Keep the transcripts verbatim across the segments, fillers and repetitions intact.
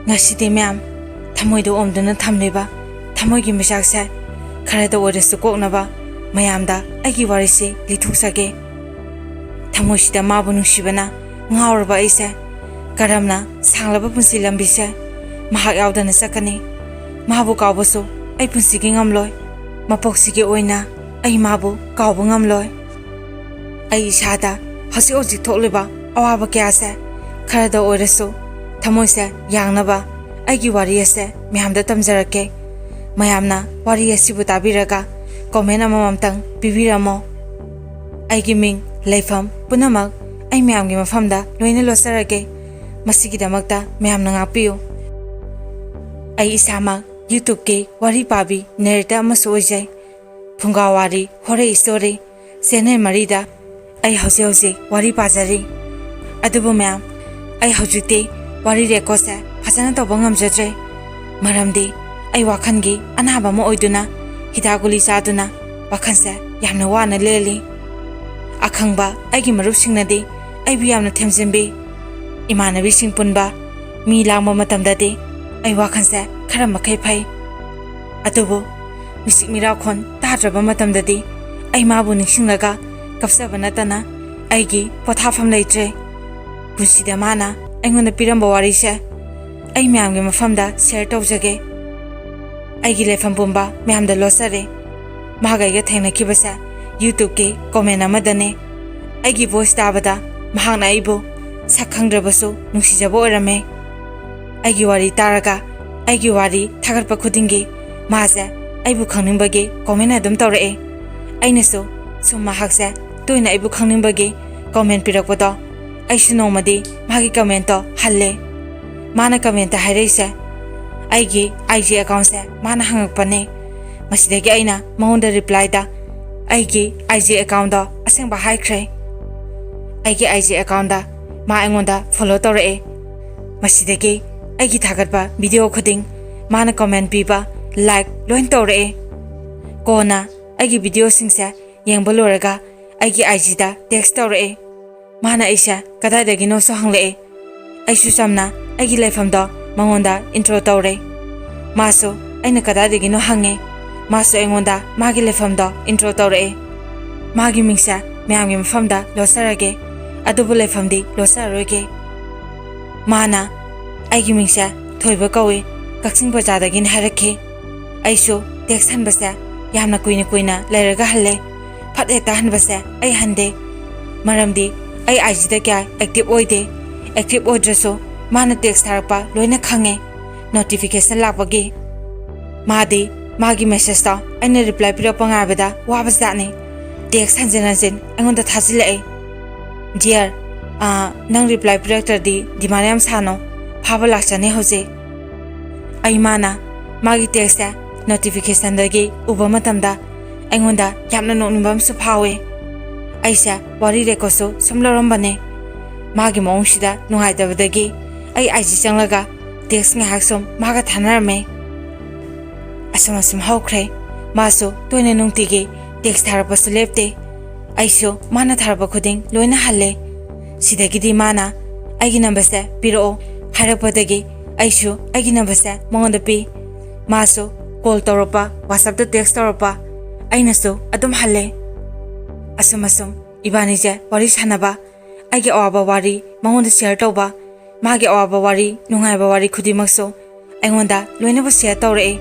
ꯉꯁꯤꯗꯤ ꯃꯌꯥꯝ ꯊꯃꯣꯏꯗ ꯑꯣꯝꯗꯨꯅ ꯊꯝꯂꯤꯕ ꯊꯃꯣꯏꯒꯤ ꯃꯩꯆꯥꯛꯁꯦ ꯈꯔꯗ ꯑꯣꯏꯔꯁꯨ ꯀꯣꯛꯅꯕ ꯃꯌꯥꯝꯗ ꯑꯩꯒꯤ ꯋꯥꯔꯤꯁꯤ ꯂꯤꯊꯣꯛꯆꯒꯦ꯫ ꯊꯃꯣꯏꯁꯤꯗ ꯃꯥꯕꯨ ꯅꯨꯡꯁꯤꯕꯅ ꯉꯥꯎꯔꯕ ꯑꯩꯁꯦ ꯀꯔꯝꯅ ꯁꯥꯡꯂꯕ ꯄꯨꯟꯁꯤ ꯂꯝꯕꯤꯁꯦ ꯃꯍꯥꯛ ꯌꯥꯎꯗꯅ ꯆꯠꯀꯅꯤ? ꯃꯥꯕꯨ ꯀꯥꯎꯕꯁꯨ ꯑꯩ ꯄꯨꯟꯁꯤꯒꯤ ꯉꯝꯂꯣꯏ꯫ ꯃꯄꯣꯛꯁꯤꯒꯤ ꯑꯣꯏꯅ ꯑꯩ ꯃꯥꯕꯨ ꯀꯥꯎꯕ ꯉꯝꯂꯣꯏ꯫ ꯑꯩ ꯏꯁꯥꯗ ꯍꯧꯖꯤꯛ ꯍꯧꯖꯤꯛ ꯊꯣꯛꯂꯤꯕ ꯑꯋꯥꯕ ꯀꯌꯥꯁꯦ ꯈꯔꯗ ꯑꯣꯏꯔꯁꯨ ꯊꯃꯣꯏꯁꯦ ꯌꯥꯡꯅꯕ ꯑꯩꯒꯤ ꯋꯥꯔꯤ ꯑꯁꯦ ꯃꯌꯥꯝꯗ ꯇꯝꯖꯔꯛꯀꯦ꯫ ꯃꯌꯥꯝꯅ ꯋꯥꯔꯤ ꯑꯁꯤꯕꯨ ꯇꯥꯕꯤꯔꯒ comment ꯑꯃꯃꯝꯇꯪ ꯄꯤꯕꯤꯔꯝꯃꯣ꯫ ꯑꯩꯒꯤ ꯃꯤꯡ, ꯂꯩꯐꯝ ꯄꯨꯝꯅꯃꯛ ꯑꯩ ꯃꯌꯥꯝꯒꯤ ꯃꯐꯝꯗ ꯂꯣꯏꯅ ꯂꯣꯠꯆꯔꯒꯦ꯫ ꯃꯁꯤꯒꯤꯗꯃꯛꯇ ꯃꯌꯥꯝꯅ ꯉꯥꯛꯄꯤꯌꯨ꯫ ꯑꯩ ꯏꯁꯥꯃꯛ YouTubeꯀꯤ ꯋꯥꯔꯤ ꯄꯥꯕꯤ narrator ꯑꯃꯁꯨ ꯑꯣꯏꯖꯩ꯫ ꯐꯨꯡꯒꯥ ꯋꯥꯔꯤ, horror story, channel ꯃꯔꯤꯗ ꯑꯩ ꯍꯧꯖꯤꯛ ꯍꯧꯖꯤꯛ ꯋꯥꯔꯤ ꯄꯥꯖꯔꯤ꯫ ꯑꯗꯨꯕꯨ ꯃꯌꯥꯝ, ꯑꯩ ꯍꯧꯖꯤꯛꯇꯤ ꯋꯥꯔꯤ recordꯁꯦ ꯐꯖꯅ ꯇꯧꯕ ꯉꯝꯖꯗ꯭ꯔꯦ꯫ ꯃꯔꯝꯗꯤ ꯑꯩ ꯋꯥꯈꯜꯒꯤ ꯑꯅꯥꯕ ꯑꯃ ꯑꯣꯏꯗꯨꯅ ꯍꯤꯗꯥꯛ ꯒꯨꯂꯤ ꯆꯥꯗꯨꯅ ꯋꯥꯈꯜꯁꯦ ꯌꯥꯝꯅ ꯋꯥꯅ ꯂꯦꯜꯂꯤ꯫ ꯑꯈꯪꯕ ꯑꯩꯒꯤ ꯃꯔꯨꯞꯁꯤꯡꯅꯗꯤ ꯑꯩꯕꯨ ꯌꯥꯝꯅ ꯊꯦꯝꯖꯤꯟꯕꯤ꯫ ꯏꯃꯥꯟꯅꯕꯤꯁꯤꯡ ꯄꯨꯟꯕ, ꯃꯤ ꯂꯥꯡꯕ ꯃꯇꯝꯗꯗꯤ ꯑꯩ ꯋꯥꯈꯜꯁꯦ ꯈꯔ ꯃꯈꯩ ꯐꯩ꯫ ꯑꯗꯨꯕꯨ ꯃꯤꯆꯤꯛ ꯃꯤꯔꯥꯎꯈꯣꯟ ꯇꯥꯗ꯭ꯔꯕ ꯃꯇꯝꯗꯗꯤ ꯑꯩ ꯃꯥꯕꯨ ꯅꯤꯡꯁꯤꯡꯂꯒ ꯀꯞꯆꯕ ꯅꯠꯇꯅ ꯑꯩꯒꯤ ꯄꯣꯊꯥꯐꯝ ꯂꯩꯇ꯭ꯔꯦ꯫ ꯄꯨꯟꯁꯤꯗ ꯃꯥꯅ ꯑꯩꯉꯣꯟꯗ ꯄꯤꯔꯝꯕ ꯋꯥꯔꯤꯁꯦ ꯑꯩ ꯃꯌꯥꯝꯒꯤ ꯃꯐꯝꯗ share ꯇꯧꯖꯒꯦ꯫ ꯑꯩꯒꯤ ꯂꯩꯐꯝ ꯄꯨꯝꯕ ꯃꯌꯥꯝꯗ ꯂꯣꯠꯆꯔꯦ꯫ ꯃꯥꯒ ꯑꯩꯒ ꯊꯦꯡꯅꯈꯤꯕꯁꯦ YouTubeꯀꯤ comment ꯑꯃꯗꯅꯦ꯫ ꯑꯩꯒꯤ voice ꯇꯥꯕꯗ ꯃꯍꯥꯛꯅ ꯑꯩꯕꯨ ꯁꯛ ꯈꯪꯗ꯭ꯔꯕꯁꯨ ꯅꯨꯡꯁꯤꯖꯕ ꯑꯣꯏꯔꯝꯃꯦ꯫ ꯑꯩꯒꯤ ꯋꯥꯔꯤ ꯇꯥꯔꯒ ꯑꯩꯒꯤ ꯋꯥꯔꯤ ꯊꯥꯒꯠꯄ ꯈꯨꯗꯤꯡꯒꯤ ꯃꯥꯁꯦ ꯑꯩꯕꯨ ꯈꯪꯅꯤꯡꯕꯒꯤ comment ꯑꯗꯨꯝ ꯇꯧꯔꯛꯑꯦ꯫ ꯑꯩꯅꯁꯨ ꯁꯨꯝ ꯃꯍꯥꯛꯁꯦ ꯇꯣꯏꯅ ꯑꯩꯕꯨ ꯈꯪꯅꯤꯡꯕꯒꯤ comment ꯄꯤꯔꯛꯄꯗꯣ ꯑꯩꯁꯨ ꯅꯣꯡꯃꯗꯤ ꯃꯥꯒꯤ commentꯇꯣ ꯍꯜꯂꯦ꯫ ꯃꯥꯅ commentꯇ ꯍꯥꯏꯔꯛꯏꯁꯦ ꯑꯩꯒꯤ IG accountꯁꯦ ꯃꯥꯅ ꯍꯪꯉꯛꯄꯅꯦ꯫ ꯃꯁꯤꯗꯒꯤ ꯑꯩꯅ ꯃꯉꯣꯟꯗ replyꯗ ꯑꯩꯒꯤ IG accountꯗꯣ ꯑꯁꯦꯡꯕ ꯍꯥꯏꯈ꯭ꯔꯦ꯫ ꯑꯩꯒꯤ IG accountꯇ ꯃꯥ ꯑꯩꯉꯣꯟꯗ follow ꯇꯧꯔꯛꯑꯦ꯫ ꯃꯁꯤꯗꯒꯤ ꯑꯩꯒꯤ ꯊꯥꯒꯠꯄ video ꯈꯨꯗꯤꯡ ꯃꯥꯅ comment ꯄꯤꯕ, like ꯂꯣꯏ ꯇꯧꯔꯛꯑꯦ꯫ ꯀꯣꯟꯅ ꯑꯩꯒꯤ videoꯁꯤꯡꯁꯦ ꯌꯦꯡꯕ ꯂꯣꯏꯔꯒ ꯑꯩꯒꯤ IGꯗ text ꯇꯧꯔꯛꯑꯦ꯫ ꯃꯥꯅ ꯑꯩꯁꯦ ꯀꯗꯥꯏꯗꯒꯤꯅꯣꯁꯨ ꯍꯪꯂꯛꯑꯦ꯫ ꯑꯩꯁꯨ ꯆꯝꯅ ꯑꯩꯒꯤ ꯂꯩꯐꯝꯗꯣ ꯃꯉꯣꯟꯗ intro ꯇꯧꯔꯦ꯫ ꯃꯥꯁꯨ ꯑꯩꯅ ꯀꯗꯥꯏꯗꯒꯤꯅꯣ ꯍꯪꯉꯦ꯫ ꯃꯥꯁꯨ ꯑꯩꯉꯣꯟꯗ ꯃꯥꯒꯤ ꯂꯩꯐꯝꯗꯣ intro ꯇꯧꯔꯛꯑꯦ꯫ ꯃꯥꯒꯤ ꯃꯤꯡꯁꯦ ꯃꯌꯥꯝꯒꯤ ꯃꯐꯝꯗ ꯂꯣꯠꯆꯔꯒꯦ, ꯑꯗꯨꯕꯨ ꯂꯩꯐꯝꯗꯤ ꯂꯣꯠꯆꯔꯔꯣꯏꯒꯦ꯫ ꯃꯥꯅ ꯑꯩꯒꯤ ꯃꯤꯡꯁꯦ ꯊꯣꯏꯕ ꯀꯧꯏ, ꯀꯛꯆꯤꯡ ꯕꯖꯥꯔꯗꯒꯤꯅꯤ ꯍꯥꯏꯔꯛꯈꯤ꯫ ꯑꯩꯁꯨ text ꯍꯟꯕꯁꯦ ꯌꯥꯝꯅ ꯀꯨꯏꯅ ꯀꯨꯏꯅ ꯂꯩꯔꯒ ꯍꯜꯂꯦ꯫ ꯐꯠ ꯍꯦꯛꯇ ꯍꯟꯕꯁꯦ ꯑꯩ ꯍꯟꯗꯦ, ꯃꯔꯝꯗꯤ ꯑꯩ IG ꯗ ꯀꯌꯥ active ꯑꯣꯏꯗꯦ꯫ Active ꯑꯣꯏꯗ꯭ꯔꯁꯨ ꯃꯥꯅ text ꯊꯥꯔꯛꯄ ꯂꯣꯏꯅ ꯈꯪꯉꯦ, notification ꯂꯥꯛꯄꯒꯤ꯫ ꯃꯥꯗꯤ ꯃꯥꯒꯤ message ꯇꯣ ꯑꯩꯅ reply ꯄꯤꯔꯛꯄ ꯉꯥꯏꯕꯗ ꯋꯥꯕꯖꯥꯠꯅꯤ꯫ Text ꯍꯟꯖꯤꯟ ꯍꯟꯖꯤꯟ ꯑꯩꯉꯣꯟꯗ ꯊꯥꯖꯤꯜꯂꯛꯑꯦ꯫ "Dear, ꯑꯥ, ꯅꯪ reply ꯄꯤꯔꯛꯇ꯭ꯔꯗꯤ demand ꯌꯥꯝ ꯁꯥꯅꯣ, ꯐꯥꯕ ꯂꯥꯛꯆꯅꯤ ꯍꯧꯖꯤꯛ"꯫ ꯑꯩ ꯃꯥꯅ ꯃꯥꯒꯤ text ꯁꯦ notification ꯗꯒꯤ ꯎꯕ ꯃꯇꯝꯗ ꯑꯩꯉꯣꯟꯗ ꯌꯥꯝꯅ ꯅꯣꯛꯅꯤꯡꯕ ꯑꯃꯁꯨ ꯐꯥꯎꯋꯦ꯫ ꯑꯩꯁꯦ ꯋꯥꯔꯤ record ꯁꯨ ꯁꯨꯝ ꯂꯧꯔꯝꯕꯅꯦ꯫ ꯃꯥꯒꯤ ꯃꯑꯣꯡꯁꯤꯗ ꯅꯨꯡꯉꯥꯏꯇꯕꯗꯒꯤ ꯑꯩ IG ꯆꯪꯂꯒ text ꯉꯥꯏꯍꯥꯛ ꯁꯨꯝ ꯃꯥꯒ ꯊꯥꯅꯔꯝꯃꯦ꯫ ꯑꯁꯨꯝ ꯑꯁꯨꯝ ꯍꯧꯈ꯭ꯔꯦ꯫ ꯃꯥꯁꯨ ꯇꯣꯏꯅ ꯅꯨꯡꯇꯤꯒꯤ text ꯊꯥꯔꯛꯄꯁꯨ ꯂꯦꯞꯇꯦ꯫ ꯑꯩꯁꯨ ꯃꯥꯅ ꯊꯥꯔꯛꯄ ꯈꯨꯗꯤꯡ ꯂꯣꯏꯅ ꯍꯜꯂꯦ꯫ ꯁꯤꯗꯒꯤꯗꯤ ꯃꯥꯅ "ꯑꯩꯒꯤ number ꯁꯦ ꯄꯤꯔꯛꯑꯣ" ꯍꯥꯏꯔꯛꯄꯗꯒꯤ ꯑꯩꯁꯨ ꯑꯩꯒꯤ number ꯁꯦ ꯃꯉꯣꯟꯗ ꯄꯤ꯫ ꯃꯥꯁꯨ call ꯇꯧꯔꯛꯄ, WhatsApp ꯇ text ꯇꯧꯔꯛꯄ, ꯑꯩꯅꯁꯨ ꯑꯗꯨꯝ ꯍꯜꯂꯦ꯫ ꯑꯁꯨꯝ ꯑꯁꯨꯝ ꯏꯕꯥꯅꯤꯁꯦ ꯋꯥꯔꯤ ꯁꯥꯟꯅꯕ, ꯑꯩꯒꯤ ꯑꯋꯥꯕ ꯋꯥꯔꯤ ꯃꯉꯣꯟꯗ share ꯇꯧꯕ, ꯃꯥꯒꯤ ꯑꯋꯥꯕ ꯋꯥꯔꯤ, ꯅꯨꯡꯉꯥꯏꯕ ꯋꯥꯔꯤ ꯈꯨꯗꯤꯡꯃꯛꯁꯨ ꯑꯩꯉꯣꯟꯗ ꯂꯣꯏꯅꯕꯨ share ꯇꯧꯔꯛꯏ꯫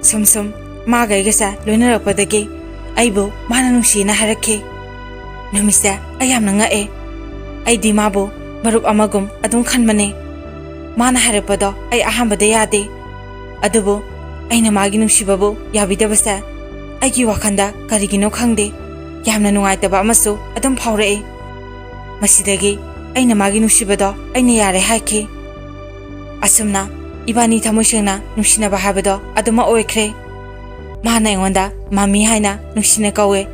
ꯁꯨꯝ ꯁꯨꯝ ꯃꯥꯒ ꯑꯩꯒꯁꯦ ꯂꯣꯏꯅꯔꯛꯄꯗꯒꯤ ꯑꯩꯕꯨ ꯃꯥꯅ ꯅꯨꯡꯁꯤꯅ ꯍꯥꯏꯔꯛꯈꯤ꯫ ꯅꯨꯃꯤꯠꯁꯦ ꯑꯩ ꯌꯥꯝꯅ ꯉꯛꯑꯦ꯫ ꯑꯩꯗꯤ ꯃꯥꯕꯨ ꯃꯔꯨꯞ ꯑꯃꯒꯨꯝ ꯑꯗꯨꯝ ꯈꯟꯕꯅꯦ꯫ ꯃꯥꯅ ꯍꯥꯏꯔꯛꯄꯗꯣ ꯑꯩ ꯑꯍꯥꯟꯕꯗ ꯌꯥꯗꯦ꯫ ꯑꯗꯨꯕꯨ ꯑꯩꯅ ꯃꯥꯒꯤ ꯅꯨꯡꯁꯤꯕꯕꯨ ꯌꯥꯕꯤꯗꯕꯁꯦ ꯑꯩꯒꯤ ꯋꯥꯈꯜꯗ ꯀꯔꯤꯒꯤꯅꯣ ꯈꯪꯗꯦ, ꯌꯥꯝꯅ ꯅꯨꯡꯉꯥꯏꯇꯕ ꯑꯃꯁꯨ ꯑꯗꯨꯝ ꯐꯥꯎꯔꯛꯏ꯫ ꯃꯁꯤꯗꯒꯤ ꯑꯩꯅ ꯃꯥꯒꯤ ꯅꯨꯡꯁꯤꯕꯗꯣ ꯑꯩꯅ ꯌꯥꯔꯦ ꯍꯥꯏꯈꯤ꯫ ꯑꯁꯨꯝꯅ ꯏꯕꯥꯅꯤ ꯊꯃꯣꯏ ꯁꯦꯡꯅ ꯅꯨꯡꯁꯤꯅꯕ ꯍꯥꯏꯕꯗꯣ ꯑꯗꯨꯃꯛ ꯑꯣꯏꯈ꯭ꯔꯦ꯫ ꯃꯥꯅ ꯑꯩꯉꯣꯟꯗ ꯃꯃꯤ ꯍꯥꯏꯅ ꯅꯨꯡꯁꯤꯅ ꯀꯧꯋꯦ,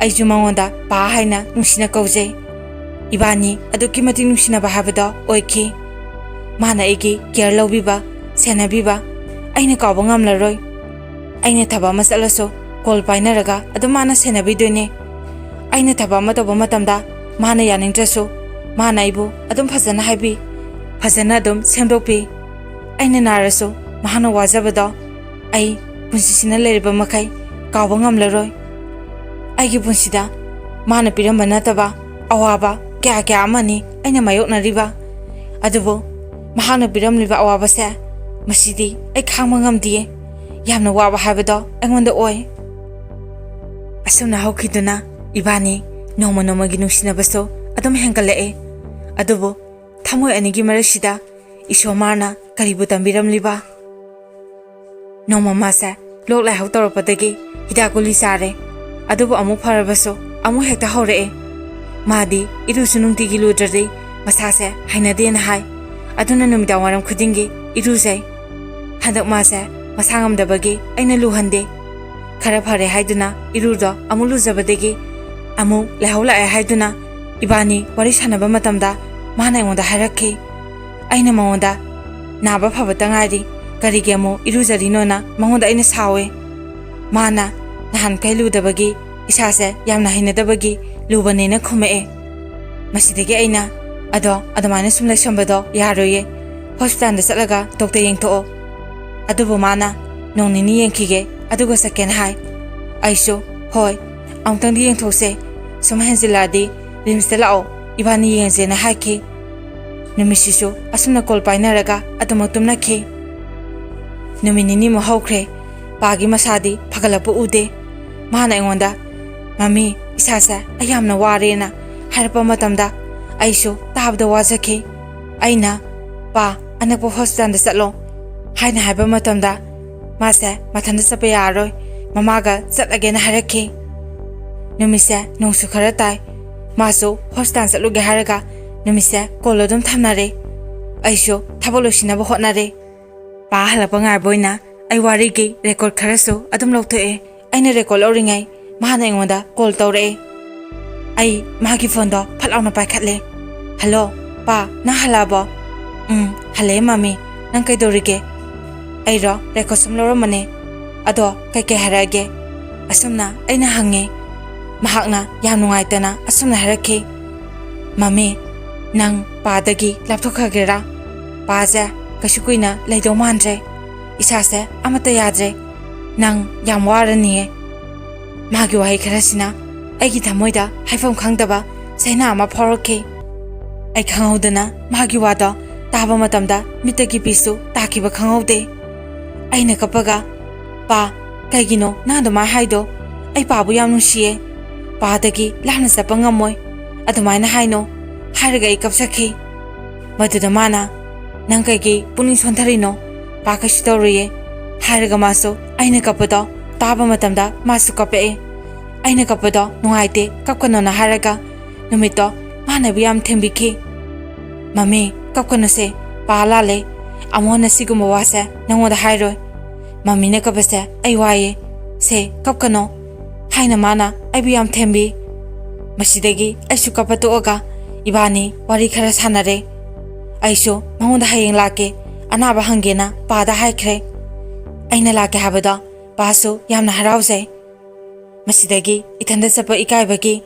ꯑꯩꯁꯨ ꯃꯉꯣꯟꯗ ꯄꯥ ꯍꯥꯏꯅ ꯅꯨꯡꯁꯤꯅ ꯀꯧꯖꯩ꯫ ꯏꯕꯥꯅꯤ ꯑꯗꯨꯛꯀꯤ ꯃꯇꯤꯛ ꯅꯨꯡꯁꯤꯅꯕ ꯍꯥꯏꯕꯗꯣ ꯑꯣꯏꯈꯤ꯫ ꯃꯥꯅ ꯑꯩꯒꯤ care ꯂꯧꯕꯤꯕ, ꯁꯦꯟꯅꯕꯤꯕ ꯑꯩꯅ ꯀꯥꯎꯕ ꯉꯝꯂꯔꯣꯏ꯫ ꯑꯩꯅ ꯊꯕꯛ ꯑꯃ ꯆꯠꯂꯁꯨ call ꯄꯥꯏꯅꯔꯒ ꯑꯗꯨꯝ ꯃꯥꯅ ꯁꯦꯟꯅꯕꯤꯗꯣꯏꯅꯦ꯫ ꯑꯩꯅ ꯊꯕꯛ ꯑꯃ ꯇꯧꯕ ꯃꯇꯝꯗ ꯃꯥꯅ ꯌꯥꯅꯤꯡꯗ꯭ꯔꯁꯨ ꯃꯥꯅ ꯑꯩꯕꯨ ꯑꯗꯨꯝ ꯐꯖꯅ ꯍꯥꯏꯕꯤ, ꯐꯖꯅ ꯑꯗꯨꯝ ꯁꯦꯝꯗꯣꯛꯄꯤ꯫ ꯑꯩꯅ ꯅꯥꯔꯁꯨ ꯃꯍꯥꯛꯅ ꯋꯥꯖꯕꯗꯣ ꯑꯩ ꯄꯨꯟꯁꯤꯁꯤꯅ ꯂꯩꯔꯤꯕ ꯃꯈꯩ ꯀꯥꯎꯕ ꯉꯝꯂꯔꯣꯏ꯫ ꯑꯩꯒꯤ ꯄꯨꯟꯁꯤꯗ ꯃꯥꯅ ꯄꯤꯔꯝꯕ ꯅꯠꯇꯕ ꯑꯋꯥꯕ ꯀꯌꯥ ꯀꯌꯥ ꯑꯃꯅꯤ ꯑꯩꯅ ꯃꯥꯌꯣꯛꯅꯔꯤꯕ꯫ ꯑꯗꯨꯕꯨ ꯃꯍꯥꯛꯅ ꯄꯤꯔꯝꯂꯤꯕ ꯑꯋꯥꯕꯁꯦ, ꯃꯁꯤꯗꯤ ꯑꯩ ꯈꯥꯡꯕ ꯉꯝꯗꯤꯌꯦ꯫ ꯌꯥꯝꯅ ꯋꯥꯕ ꯍꯥꯏꯕꯗꯣ ꯑꯩꯉꯣꯟꯗ ꯑꯣꯏ꯫ ꯑꯁꯨꯝꯅ ꯍꯧꯈꯤꯗꯨꯅ ꯏꯕꯥꯅꯤ ꯅꯣꯡꯃ ꯅꯣꯡꯃꯒꯤ ꯅꯨꯡꯁꯤꯅꯕꯁꯨ ꯑꯗꯨꯝ ꯍꯦꯟꯒꯠꯂꯛꯑꯦ꯫ ꯑꯗꯨꯕꯨ ꯊꯃꯣꯏ ꯑꯅꯤꯒꯤ ꯃꯔꯛꯁꯤꯗ ꯏꯁꯣꯔ ꯃꯥꯅ ꯀꯔꯤꯕꯨ ꯇꯝꯕꯤꯔꯝꯂꯤꯕ? ꯅꯣꯡꯃ ꯃꯥꯁꯦ ꯂꯣꯛ ꯂꯥꯏꯍꯧ ꯇꯧꯔꯛꯄꯗꯒꯤ ꯍꯤꯗꯥꯛ ꯒꯨꯂꯤ ꯆꯥꯔꯦ꯫ ꯑꯗꯨꯕꯨ ꯑꯃꯨꯛ ꯐꯔꯕꯁꯨ ꯑꯃꯨꯛ ꯍꯦꯛꯇ ꯍꯧꯔꯛꯑꯦ꯫ ꯃꯥꯗꯤ ꯏꯔꯨꯁꯨ ꯅꯨꯡꯇꯤꯒꯤ ꯂꯨꯗ꯭ꯔꯗꯤ ꯃꯁꯥꯁꯦ ꯍꯩꯅꯗꯦꯅ ꯍꯥꯏ꯫ ꯑꯗꯨꯅ ꯅꯨꯃꯤꯗꯥꯡ ꯋꯥꯏꯔꯝ ꯈꯨꯗꯤꯡꯒꯤ ꯏꯔꯨꯖꯩ꯫ ꯍꯟꯗꯛ ꯃꯥꯁꯦ ꯃꯁꯥ ꯉꯝꯗꯕꯒꯤ ꯑꯩꯅ ꯂꯨꯍꯟꯗꯦ꯫ ꯈꯔ ꯐꯔꯦ ꯍꯥꯏꯗꯨꯅ ꯏꯔꯨꯗꯣ ꯑꯃꯨꯛ ꯂꯨꯖꯕꯗꯒꯤ ꯑꯃꯨꯛ ꯂꯥꯏꯍꯧ ꯂꯥꯛꯑꯦ ꯍꯥꯏꯗꯨꯅ ꯏꯕꯥꯅꯤ ꯋꯥꯔꯤ ꯁꯥꯟꯅꯕ ꯃꯇꯝꯗ ꯃꯥꯅ ꯑꯩꯉꯣꯟꯗ ꯍꯥꯏꯔꯛꯈꯤ꯫ ꯑꯩꯅ ꯃꯉꯣꯟꯗ "ꯅꯥꯕ ꯐꯕꯇ ꯉꯥꯏꯔꯤ, ꯀꯔꯤꯒꯤ ꯑꯃꯨꯛ ꯏꯔꯨꯖꯔꯤꯅꯣꯅ?" ꯃꯉꯣꯟꯗ ꯑꯩꯅ ꯁꯥꯎꯋꯦ꯫ ꯃꯥꯅ ꯅꯍꯥꯟꯈꯩ ꯂꯨꯗꯕꯒꯤ ꯏꯁꯥꯁꯦ ꯌꯥꯝꯅ ꯍꯩꯅꯗꯕꯒꯤ ꯂꯨꯕꯅꯦꯅ ꯈꯨꯝꯃꯛꯑꯦ꯫ ꯃꯁꯤꯗꯒꯤ ꯑꯩꯅ, "ꯑꯗꯣ ꯑꯗꯨꯃꯥꯏꯅ ꯁꯨꯝ ꯂꯩꯁꯟꯕꯗꯣ ꯌꯥꯔꯣꯏꯌꯦ, ꯍꯣꯁꯄꯤꯇꯥꯜꯗ ꯆꯠꯂꯒ ꯗꯣꯛꯇꯔ ꯌꯦꯡꯊꯣꯛꯑꯣ꯫" ꯑꯗꯨꯕꯨ ꯃꯥꯅ, "ꯅꯣꯡ ꯅꯤꯅꯤ ꯌꯦꯡꯈꯤꯒꯦ ꯑꯗꯨꯒ ꯆꯠꯀꯦꯅ" ꯍꯥꯏ꯫ ꯑꯩꯁꯨ, "ꯍꯣꯏ, ꯑꯃꯨꯛꯇꯪꯗꯤ ꯌꯦꯡꯊꯣꯛꯁꯦ, ꯁꯨꯝ ꯍꯦꯟꯖꯤꯜꯂꯛꯑꯗꯤ ꯔꯤꯝꯁꯇ ꯂꯥꯛꯑꯣ, ꯏꯕꯥꯅꯤ ꯌꯦꯡꯁꯦꯅ" ꯍꯥꯏꯈꯤ꯫ ꯅꯨꯃꯤꯠꯁꯤꯁꯨ ꯑꯁꯨꯝꯅ ꯀꯣꯜ ꯄꯥꯏꯅꯔꯒ ꯑꯗꯨꯃꯛ ꯇꯨꯝꯅꯈꯤ꯫ ꯅꯨꯃꯤꯠ ꯅꯤꯅꯤꯃꯨꯛ ꯍꯧꯈ꯭ꯔꯦ꯫ ꯄꯥꯒꯤ ꯃꯁꯥꯗꯤ ꯐꯒꯠꯂꯛꯄ ꯎꯗꯦ꯫ ꯃꯥꯅ ꯑꯩꯉꯣꯟꯗ, "ꯃꯃꯤ, ꯏꯁꯥꯁꯦ ꯑꯩ ꯌꯥꯝꯅ ꯋꯥꯔꯦꯅ" ꯍꯥꯏꯔꯛꯄ ꯃꯇꯝꯗ ꯑꯩꯁꯨ ꯇꯥꯕꯗ ꯋꯥꯖꯈꯤ꯫ ꯑꯩꯅ, "ꯄꯥ, ꯑꯅꯛꯄ ꯍꯣꯁꯄꯤꯇꯥꯜꯗ ꯆꯠꯂꯣ" ꯍꯥꯏꯅ ꯍꯥꯏꯕ ꯃꯇꯝꯗ ꯃꯥꯁꯦ, "ꯃꯊꯟꯇ ꯆꯠꯄ ꯌꯥꯔꯔꯣꯏ, ꯃꯃꯥꯒ ꯆꯠꯂꯒꯦꯅ" ꯍꯥꯏꯔꯛꯈꯤ꯫ ꯅꯨꯃꯤꯠꯁꯦ ꯅꯣꯡꯁꯨ ꯈꯔ ꯇꯥꯏ꯫ ꯃꯥꯁꯨ ꯍꯣꯁꯄꯤꯇꯥꯜ ꯆꯠꯂꯨꯒꯦ ꯍꯥꯏꯔꯒ ꯅꯨꯃꯤꯠꯁꯦ ꯀꯣꯜ ꯑꯗꯨꯝ ꯊꯝꯅꯔꯦ꯫ ꯑꯩꯁꯨ ꯊꯕꯛ ꯂꯣꯏꯁꯤꯟꯅꯕ ꯍꯣꯠꯅꯔꯦ꯫ ꯄꯥ ꯍꯜꯂꯛꯄ ꯉꯥꯏꯕ ꯑꯣꯏꯅ ꯑꯩ ꯋꯥꯔꯤꯒꯤ ꯔꯦꯀꯣꯔꯗ ꯈꯔꯁꯨ ꯑꯗꯨꯝ ꯂꯧꯊꯣꯛꯑꯦ꯫ ꯑꯩꯅ ꯔꯦꯀꯣꯔꯗ ꯂꯧꯔꯤꯉꯩ ꯃꯥꯅ ꯑꯩꯉꯣꯟꯗ ꯀꯣꯜ ꯇꯧꯔꯛꯑꯦ꯫ ꯑꯩ ꯃꯥꯒꯤ ꯐꯣꯟꯗꯣ ꯐꯠ ꯂꯥꯎꯅ ꯄꯥꯏꯈꯠꯂꯦ꯫ "ꯍꯜꯂꯣ, ꯄꯥ, ꯅꯪ ꯍꯜꯂꯛꯑꯕꯣ?" "ꯎꯝ, ꯍꯜꯂꯛꯑꯦ ꯃꯃꯤ꯫ ꯅꯪ ꯀꯩꯗꯧꯔꯤꯒꯦ?" "ꯑꯩꯔꯣ, ꯔꯦꯀꯣꯔꯗ ꯁꯨꯝ ꯂꯧꯔꯝꯕꯅꯦ꯫ ꯑꯗꯣ ꯀꯩꯀꯩ ꯍꯥꯏꯔꯛꯑꯒꯦ?" ꯑꯁꯨꯝꯅ ꯑꯩꯅ ꯍꯪꯉꯦ꯫ ꯃꯍꯥꯛꯅ ꯌꯥꯝ ꯅꯨꯡꯉꯥꯏꯇꯅ ꯑꯁꯨꯝꯅ ꯍꯥꯏꯔꯛꯈꯤ, "ꯃꯃꯤ, ꯅꯪ ꯄꯥꯗꯒꯤ ꯂꯥꯞꯊꯣꯛꯈ꯭ꯔꯒꯦꯔꯥ? ꯄꯥꯁꯦ ꯀꯩꯁꯨ ꯀꯨꯏꯅ ꯂꯩꯗꯧ ꯃꯥꯟꯗ꯭ꯔꯦ꯫ ꯏꯁꯥꯁꯦ ꯑꯃꯠꯇ ꯌꯥꯗ꯭ꯔꯦ꯫ ꯅꯪ ꯌꯥꯝ ꯋꯥꯔꯅꯤꯌꯦ꯫ ꯃꯥꯒꯤ ꯋꯥꯍꯩ ꯈꯔꯁꯤꯅ ꯑꯩꯒꯤ ꯊꯃꯣꯏꯗ ꯍꯥꯏꯐꯝ ꯈꯪꯗꯕ ꯆꯩꯅꯥ ꯑꯃ ꯐꯥꯎꯔꯛꯈꯤ꯫ ꯑꯩ ꯈꯪꯍꯧꯗꯅ ꯃꯥꯒꯤ ꯋꯥꯗꯣ ꯇꯥꯕ ꯃꯇꯝꯗ ꯃꯤꯠꯇꯒꯤ ꯄꯤꯁꯨ ꯇꯥꯈꯤꯕ ꯈꯪꯍꯧꯗꯦ꯫ ꯑꯩꯅ ꯀꯞꯄꯒ, "ꯄꯥ, ꯀꯩꯒꯤꯅꯣ ꯅꯪ ꯑꯗꯨꯃꯥꯏꯅ ꯍꯥꯏꯗꯣ? ꯑꯩ ꯄꯥꯕꯨ ꯌꯥꯝ ꯅꯨꯡꯁꯤꯌꯦ꯫ ꯄꯥꯗꯒꯤ ꯂꯥꯞꯅ ꯆꯠꯄ ꯉꯝꯃꯣꯏ꯫ ꯑꯗꯨꯃꯥꯏꯅ ꯍꯥꯏꯅꯣ," ꯍꯥꯏꯔꯒ ꯑꯩ ꯀꯞꯆꯈꯤ꯫ ꯃꯗꯨꯗ ꯃꯥꯅ, "ꯅꯪ ꯀꯩꯒꯤ ꯄꯨꯛꯅꯤꯡ ꯁꯣꯟꯊꯔꯤꯅꯣ? ꯄꯥ ꯀꯩꯁꯨ ꯇꯧꯔꯨꯏꯌꯦ," ꯍꯥꯏꯔꯒ ꯃꯥꯁꯨ ꯑꯩꯅ ꯀꯞꯄꯗꯣ ꯇꯥꯕ ꯃꯇꯝꯗ ꯃꯥꯁꯨ ꯀꯞꯄꯛꯑꯦ꯫ ꯑꯩꯅ ꯀꯞꯄꯗꯣ ꯅꯨꯡꯉꯥꯏꯇꯦ, ꯀꯞꯀꯅꯣꯅ ꯍꯥꯏꯔꯒ ꯅꯨꯃꯤꯠꯇꯣ ꯃꯥꯅꯕꯨ ꯌꯥꯝ ꯊꯦꯝꯕꯤꯈꯤ꯫ "ꯃꯃꯤ, ꯀꯞꯀꯅꯨꯁꯦ, ꯄꯥ ꯂꯥꯜꯂꯦ꯫ ꯑꯃꯨꯛ ꯍꯟꯅ ꯁꯤꯒꯨꯝꯕ ꯋꯥꯁꯦ ꯅꯪꯉꯣꯟꯗ ꯍꯥꯏꯔꯣꯏ꯫ ꯃꯃꯤꯅ ꯀꯞꯄꯁꯦ ꯑꯩ ꯋꯥꯏꯌꯦ꯫ ꯁꯦ, ꯀꯞꯀꯅꯣ," ꯍꯥꯏꯅ ꯃꯥꯅ ꯑꯩꯕꯨ ꯌꯥꯝ ꯊꯦꯝꯕꯤ꯫ ꯃꯁꯤꯗꯒꯤ ꯑꯩꯁꯨ ꯀꯞꯄ ꯇꯣꯛꯑꯒ ꯏꯕꯥꯅꯤ ꯋꯥꯔꯤ ꯈꯔ ꯁꯥꯟꯅꯔꯦ꯫ ꯑꯩꯁꯨ ꯃꯉꯣꯟꯗ ꯍꯌꯦꯡ ꯂꯥꯛꯀꯦ, ꯑꯅꯥꯕ ꯍꯪꯒꯦꯅ ꯄꯥꯗ ꯍꯥꯏꯈ꯭ꯔꯦ꯫ ꯑꯩꯅ ꯂꯥꯛꯀꯦ ꯍꯥꯏꯕꯗꯣ ꯄꯥꯁꯨ ꯌꯥꯝꯅ ꯍꯔꯥꯎꯖꯩ꯫ ꯃꯁꯤꯗꯒꯤ ꯏꯊꯟꯗ ꯆꯠꯄ ꯏꯀꯥꯏꯕꯒꯤ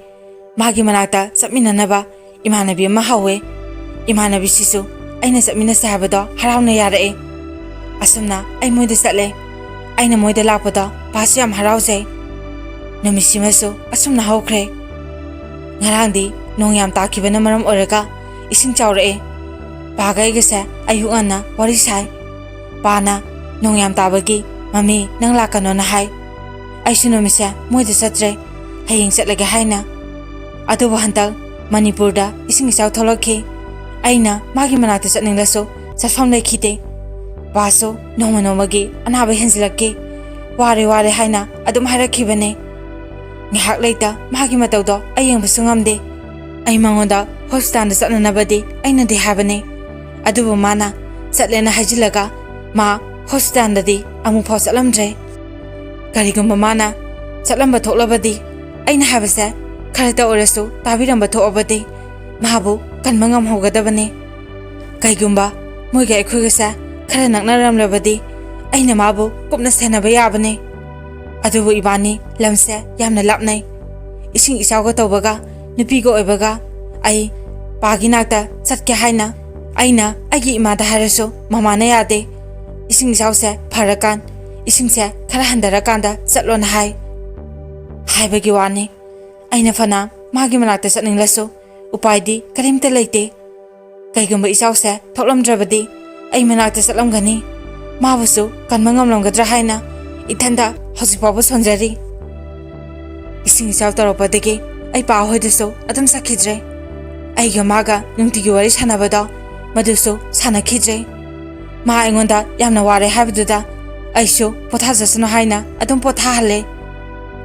ꯃꯥꯒꯤ ꯃꯅꯥꯛꯇ ꯆꯠꯃꯤꯟꯅꯅꯕ ꯏꯃꯥꯟꯅꯕꯤ ꯑꯃ ꯍꯧꯋꯦ꯫ ꯏꯃꯥꯟꯅꯕꯤꯁꯤꯁꯨ ꯑꯩꯅ ꯆꯠꯃꯤꯟꯅꯁꯦ ꯍꯥꯏꯕꯗꯣ ꯍꯔꯥꯎꯅ ꯌꯥꯔꯛꯑꯦ꯫ ꯑꯁꯨꯝꯅ ꯑꯩ ꯃꯣꯏꯗ ꯆꯠꯂꯦ꯫ ꯑꯩꯅ ꯃꯣꯏꯗ ꯂꯥꯛꯄꯗꯣ ꯄꯥꯁꯨ ꯌꯥꯝ ꯍꯔꯥꯎꯖꯩ꯫ ꯅꯨꯃꯤꯠꯁꯤꯃꯁꯨ ꯑꯁꯨꯝꯅ ꯍꯧꯈ꯭ꯔꯦ꯫ ꯉꯔꯥꯡꯗꯤ ꯅꯣꯡ ꯌꯥꯝ ꯇꯥꯈꯤꯕꯅ ꯃꯔꯝ ꯑꯣꯏꯔꯒ ꯏꯁꯤꯡ ꯆꯥꯎꯔꯛꯑꯦ꯫ ꯄꯥꯒ ꯑꯩꯒꯁꯦ ꯑꯌꯨꯛ ꯉꯟꯅ ꯋꯥꯔꯤ ꯁꯥꯏ꯫ ꯄꯥꯅ ꯅꯣꯡ ꯌꯥꯝ ꯇꯥꯕꯒꯤ "ꯃꯃꯤ, ꯅꯪ ꯂꯥꯛꯀꯅꯣꯅ" ꯍꯥꯏ꯫ ꯑꯩꯁꯨ ꯅꯨꯃꯤꯠꯁꯦ ꯃꯣꯏꯗ ꯆꯠꯇ꯭ꯔꯦ, ꯍꯌꯦꯡ ꯆꯠꯂꯒꯦ ꯍꯥꯏꯅ꯫ ꯑꯗꯨꯕꯨ ꯍꯟꯗꯛ ꯃꯅꯤꯄꯨꯔꯗ ꯏꯁꯤꯡ ꯏꯆꯥꯎ ꯊꯣꯛꯂꯛꯈꯤ꯫ ꯑꯩꯅ ꯃꯥꯒꯤ ꯃꯅꯥꯛꯇ ꯆꯠꯅꯤꯡꯂꯁꯨ ꯆꯠꯐꯝ ꯂꯩꯈꯤꯗꯦ꯫ ꯄꯥꯁꯨ ꯅꯣꯡꯃ ꯅꯣꯡꯃꯒꯤ ꯑꯅꯥꯕ ꯍꯦꯟꯖꯤꯜꯂꯛꯈꯤ꯫ "ꯋꯥꯔꯦ, ꯋꯥꯔꯦ" ꯍꯥꯏꯅ ꯑꯗꯨꯝ ꯍꯥꯏꯔꯛꯈꯤꯕꯅꯦ꯫ ꯉꯥꯏꯍꯥꯛ ꯂꯩꯇ ꯃꯥꯒꯤ ꯃꯇꯧꯗꯣ ꯑꯩ ꯌꯦꯡꯕꯁꯨ ꯉꯝꯗꯦ꯫ ꯑꯩ ꯃꯉꯣꯟꯗ ꯍꯣꯁꯄꯤꯇꯥꯜꯗ ꯆꯠꯅꯅꯕꯗꯤ ꯑꯩꯅꯗꯤ ꯍꯥꯏꯕꯅꯦ, ꯑꯗꯨꯕꯨ ꯃꯥꯅ ꯆꯠꯂꯦꯅ ꯍꯥꯏꯖꯤꯜꯂꯒ ꯃꯥ ꯍꯣꯁꯄꯤꯇꯥꯜꯗꯗꯤ ꯑꯃꯨꯛꯐꯥꯎ ꯆꯠꯂꯝꯗ꯭ꯔꯦ꯫ ꯀꯔꯤꯒꯨꯝꯕ ꯃꯥꯅ ꯆꯠꯂꯝꯕ ꯊꯣꯛꯂꯕꯗꯤ, ꯑꯩꯅ ꯍꯥꯏꯕꯁꯦ ꯈꯔꯇ ꯑꯣꯏꯔꯁꯨ ꯇꯥꯕꯤꯔꯝꯕ ꯊꯣꯛꯑꯕꯗꯤ ꯃꯥꯕꯨ ꯀꯟꯕ ꯉꯝꯍꯧꯒꯗꯕꯅꯤ꯫ ꯀꯩꯒꯨꯝꯕ ꯃꯣꯏꯒ ꯑꯩꯈꯣꯏꯒꯁꯦ ꯈꯔ ꯅꯛꯅꯔꯝꯂꯕꯗꯤ ꯑꯩꯅ ꯃꯥꯕꯨ ꯀꯨꯞꯅ ꯁꯦꯟꯅꯕ ꯌꯥꯕꯅꯤ꯫ ꯑꯗꯨꯕꯨ ꯏꯕꯥꯅꯤ ꯂꯝꯁꯦ ꯌꯥꯝꯅ ꯂꯥꯞꯅꯩ꯫ ꯏꯁꯤꯡ ꯏꯆꯥꯎꯒ ꯇꯧꯕꯒ ꯅꯨꯄꯤꯒ ꯑꯣꯏꯕꯒ ꯑꯩ ꯄꯥꯒꯤ ꯅꯥꯛꯇ ꯆꯠꯀꯦ ꯍꯥꯏꯅ ꯑꯩꯅ ꯑꯩꯒꯤ ꯏꯃꯥꯗ ꯍꯥꯏꯔꯁꯨ ꯃꯃꯥꯅ ꯌꯥꯗꯦ꯫ "ꯏꯁꯤꯡ ꯏꯆꯥꯎꯁꯦ ꯐꯔꯀꯥꯟ, ꯏꯁꯤꯡꯁꯦ ꯈꯔ ꯍꯟꯊꯔꯀꯥꯟꯗ ꯆꯠꯂꯣꯅ ꯍꯥꯏ" ꯍꯥꯏꯕꯒꯤ ꯋꯥꯅꯤ꯫ ꯑꯩꯅ ꯐꯅ ꯃꯥꯒꯤ ꯃꯅꯥꯛꯇ ꯆꯠꯅꯤꯡꯂꯁꯨ ꯎꯄꯥꯏꯗꯤ ꯀꯔꯤꯝꯇ ꯂꯩꯇꯦ꯫ ꯀꯩꯒꯨꯝꯕ ꯏꯆꯥꯎꯁꯦ ꯊꯣꯛꯂꯝꯗ꯭ꯔꯕꯗꯤ ꯑꯩ ꯃꯅꯥꯛꯇ ꯆꯠꯂꯝꯒꯅꯤ꯫ ꯃꯥꯕꯨꯁꯨ ꯀꯟꯕ ꯉꯝꯂꯝꯒꯗ꯭ꯔꯥ ꯍꯥꯏꯅ ꯏꯊꯟꯗ ꯍꯧꯖꯤꯛ ꯐꯥꯎꯕ ꯁꯣꯟꯖꯔꯤ꯫ ꯏꯁꯤꯡ ꯏꯆꯥꯎ ꯇꯧꯔꯛꯄꯗꯒꯤ ꯑꯩ ꯄꯥ ꯍꯣꯏꯗꯁꯨ ꯑꯗꯨꯝ ꯆꯠꯈꯤꯗ꯭ꯔꯦ꯫ ꯑꯩꯒ ꯃꯥꯒ ꯅꯨꯡꯇꯤꯒꯤ ꯋꯥꯔꯤ ꯁꯥꯟꯅꯕꯗꯣ ꯃꯗꯨꯁꯨ ꯁꯥꯟꯅꯈꯤꯗ꯭ꯔꯦ꯫ ꯃꯥ ꯑꯩꯉꯣꯟꯗ ꯌꯥꯝꯅ ꯋꯥꯔꯦ ꯍꯥꯏꯕꯗꯨꯗ ꯑꯩꯁꯨ ꯄꯣꯊꯥꯖꯁꯅꯨ ꯍꯥꯏꯅ ꯑꯗꯨꯝ ꯄꯣꯊꯥꯍꯜꯂꯦ꯫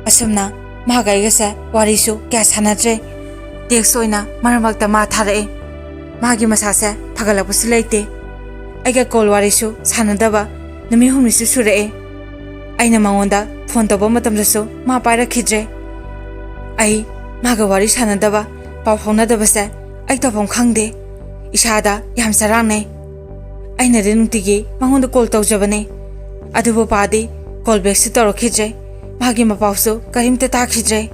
ꯑꯁꯨꯝꯅ ꯃꯥꯒ ꯑꯩꯒꯁꯦ ꯋꯥꯔꯤꯁꯨ ꯀꯌꯥ ꯁꯥꯟꯅꯗ꯭ꯔꯦ꯫ ꯇꯦꯛꯁ ꯑꯣꯏꯅ ꯃꯔꯛ ꯃꯔꯛꯇ ꯃꯥ ꯊꯥꯔꯛꯑꯦ꯫ ꯃꯥꯒꯤ ꯃꯁꯥꯁꯦ ꯐꯒꯠꯂꯛꯄꯁꯨ ꯂꯩꯇꯦ꯫ ꯑꯩꯒ ꯀꯣꯜ ꯋꯥꯔꯤꯁꯨ ꯁꯥꯟꯅꯗꯕ ꯅꯨꯃꯤꯠ ꯍꯨꯝꯅꯤꯁꯨ ꯁꯨꯔꯛꯑꯦ꯫ ꯑꯩꯅ ꯃꯉꯣꯟꯗ ꯐꯣꯟ ꯇꯧꯕ ꯃꯇꯝꯗꯁꯨ ꯃꯥ ꯄꯥꯏꯔꯛꯈꯤꯗ꯭ꯔꯦ꯫ ꯑꯩ ꯃꯥꯒ ꯋꯥꯔꯤ ꯁꯥꯟꯅꯗꯕ, ꯄꯥꯎ ꯐꯥꯎꯅꯗꯕꯁꯦ ꯑꯩ ꯇꯧꯐꯝ ꯈꯪꯗꯦ꯫ ꯏꯁꯥꯗ ꯌꯥꯝ ꯆꯔꯥꯡꯅꯩ꯫ ꯑꯩꯅꯗꯤ ꯅꯨꯡꯇꯤꯒꯤ ꯃꯉꯣꯟꯗ ꯀꯣꯜ ꯇꯧꯖꯕꯅꯦ, ꯑꯗꯨꯕꯨ ꯄꯥꯗꯤ ꯀꯣꯜ ꯕꯦꯛꯁꯨ ꯇꯧꯔꯛꯈꯤꯗ꯭ꯔꯦ꯫ ꯃꯥꯒꯤ ꯃꯄꯥꯎꯁꯨ ꯀꯔꯤꯝꯇ ꯇꯥꯈꯤꯗ꯭ꯔꯦ꯫